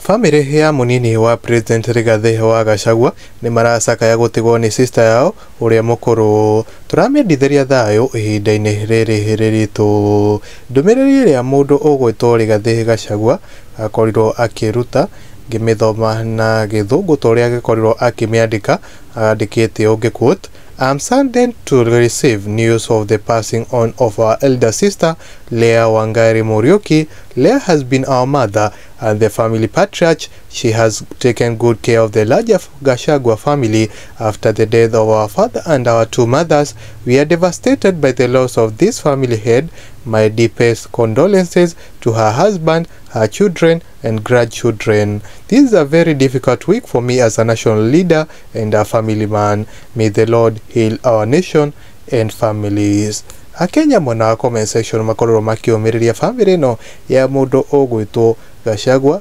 Bamĩrĩ ya mũnini wa President Rigathĩ wa Gachagua nĩ maracakaya gũtigwo nĩ sister yao ũrĩa mũkũrũ. Tũramendithĩria thayũ ihinda-inĩ rĩrĩ rĩritũ. Ndũmĩrĩri ĩrĩa mũndũ ũgwĩtwo Rigathĩ Gachagua akorirwo akĩruta ngĩmĩthoma na gĩthũngũ ta ũrĩa agĩkorirwo akĩmĩandĩka, andĩkĩte ũũ ngĩ quote, "I'm saddened to receive news of the passing on of our elder sister, Leah Wangari Muriuki. Leah has been our mother and the family patriarch. She has taken good care of the larger Gachagua family after the death of our father and our two mothers. We are devastated by the loss of this family head. My deepest condolences to her husband, her children, and grandchildren. This is a very difficult week for me as a national leader and a family man. May the Lord heal our nation and families." Akenya mwena wa comment section makorirwo makĩũmĩrĩria bamĩrĩ ĩno ya mũndũ ũgwĩtwo Gachagua,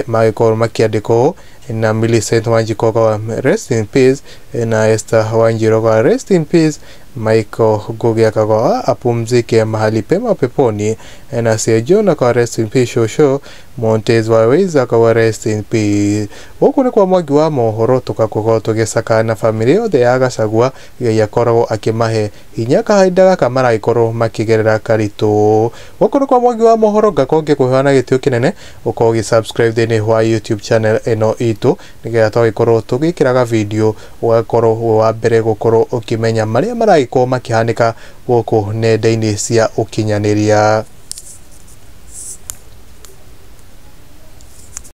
magĩkorwo makĩandĩka ũũ na Millicent Wanjiku akauga, "Rest in peace," na Esther Wanjiru akauga, "Rest in peace." Michael Ngugi akauga, "Apumzike mahali pema peponi," na Sir John akauga, "Rest in peace shosho." Montez Waweza akauga, "Rest in peace." Gũkũ nĩ kwa Mwangi wa Mohoro, tũgakorwo tũgĩcakaya na bamĩrĩ yothe ya Gachagua. Ngai akoragwo akĩmahe hinya kahinda gaka maragĩkorwo makĩgerera karitũ. Gũkũ nĩ kwa Mwangi wa Mohoro, ngakorwo ngĩkũhoya na gĩtĩo kĩnene ũkorwo ũgĩ subscribe thĩinĩ wa YouTube channel ĩno itũ, nĩgetha twagĩkorwo tũgĩkĩraga video ũgakorwo wĩ wa mbere gũkorwo ũkĩmenya marĩa maragĩkorwo makĩhanĩka gũkũ nenda-inĩ cia ũkinyanĩria.